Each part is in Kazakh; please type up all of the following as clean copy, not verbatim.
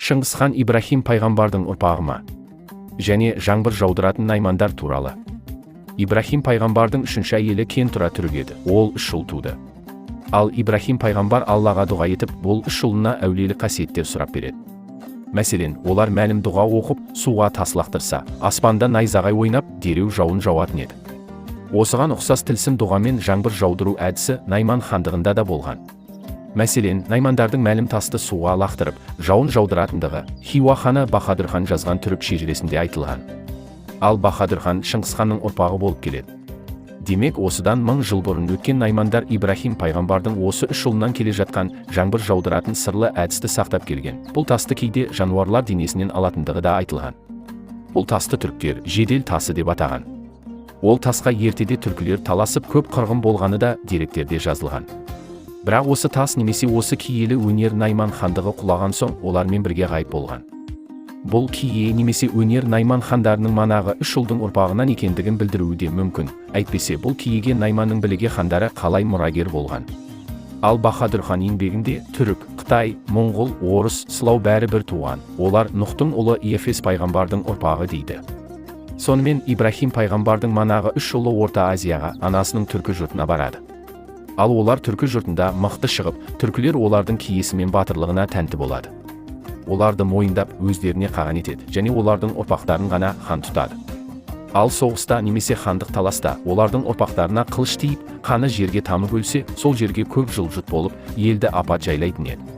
Шыңғыс хан Ибраһим пайғамбардың ұрпағы ма? Және жаңбыр жаудыратын наймандар туралы. Ибраһим пайғамбардың үшінші әйелі Кентура түрік еді. Ол үш ұл туды. Ал Ибраһим пайғамбар Аллаға дұға етіп, бұл үш ұлына әулиелік қасиеттер сұрап береді. Мәселен, олар мәлім дұға оқып, суға тас лақтырса, аспанда найзағай ойнап, дереу жауын жауатын еді. Осыған ұқсас тілсім дұғамен жаңбыр жаудыру әдісі Найман хандығында да болған. Мәселен, наймандардың мәлім тасты суға лақтырып, жауын жаудыратындығы Хиуа ханы Баһадүр хан жазған түрік шежіресінде айтылған. Ал Баһадүр хан Шыңғыс ханның ұрпағы болып келеді. Демек, осыдан 1000 жыл бұрын өткен наймандар Ибраһим пайғамбардың осы үш ұлынан келе жатқан жаңбыр жаудыратын сырлы әдісті сақтап келген. Бұл тасты кейде жануарлар денесінен алатындығы да айтылған. Бұл тасты түріктер жедел тасы деп атаған. Ол тасқа ертеде түркілер таласып, көп қырғын болғаны да деректерде жазылған. Бірақ осы тас немесе осы киелі өнер Найман хандығы құлаған соң олармен бірге ғайып болған. Бұл кие немесе өнер Найман хандарының манағы үш ұлдың ұрпағынан екендігін білдіруі де мүмкін. Әйтпесе, бұл киеге Найманның біліге хандары қалай мұрагер болған? Ал Баһадүр хан еңбегінде түрік, қытай, моңғол, орыс, сылау бәрі бір туған, олар Нұхтың ұлы Ефес пайғамбардың ұрпағы дейді. Сонымен, Ибраһим пайғамбардың манағы үш ұлы Орта Азияға, анасының түркі жұртына барады. Ал олар түркі жұртында мықты шығып, түркілер олардың киесі мен батырлығына тәнті болады. Оларды мойындап, өздеріне қаған етеді және олардың ұрпақтарын ғана хан тұтады. Ал соғыста немесе хандық таласта олардың ұрпақтарына қылыш тиіп, қаны жерге тамып өлсе, сол жерге көп жыл жұт болып, елді апат жайлайтын еді.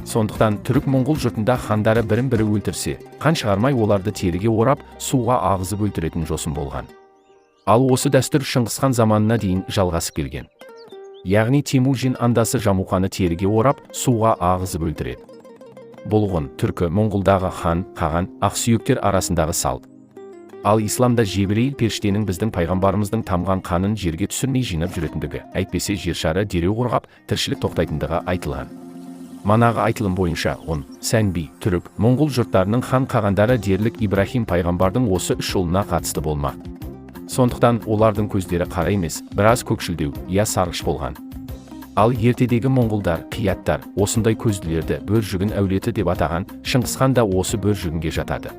Сондықтан түрік моңғол жұртында хандары бірін бірі өлтірсе, қан шығармай, оларды теріге орап, суға ағызып өлтіретін жосын болған. Ал осы дәстүр Шыңғыс хан заманына дейін жалғасып келген. Яғни Темужин андасы Жамуқаны теріге орап, суға ағызып өлтіреді. Бұл ғұн, түркі, моңғолдағы хан, қаған, ақсүйектер арасындағы салт. Ал исламда Жебірейіл періштенің біздің пайғамбарымыздың тамған қанын жерге түсірмей жинап жүретіндігі, әйтпесе жер шары дереу құрғап, тіршілік тоқтайтындығы айтылған. Манағы айтылым бойынша ғұн, сәнби, түрік, моңғол жұрттарының хан қағандары дерлік Ибраһим пайғамбардың осы үш ұлына қатысты болмақ. Сондықтан олардың көздері қара емес, біраз көкшілдеу я сарғыш болған. Ал ертедегі моңғолдар, қияттар осындай көзділерді Бөржігін әулеті деп атаған. Шыңғыс хан да осы Бөржігінге жатады.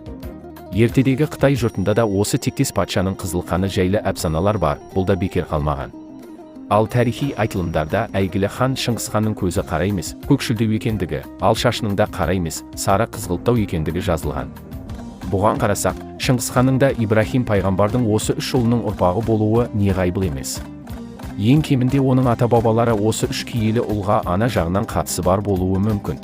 Ертедегі Қытай жұртында да осы тектес патшаның қызыл қаны жайлы әпсаналар бар. Бұл да бекер қалмаған. Ал тарихи айтылымдарда әйгілі хан Шыңғыс ханның көзі қара емес, көкшілдеу екендігі, ал шашының да қара емес, сары қызғылттау екендігі жазылған. Бұған қарасақ, Шыңғыс ханның да Ибраһим пайғамбардың осы үш ұлының ұрпағы болуы неғайбыл емес. Ең кемінде оның ата бабалары осы үш киелі ұлға ана жағынан қатысы бар болуы мүмкін.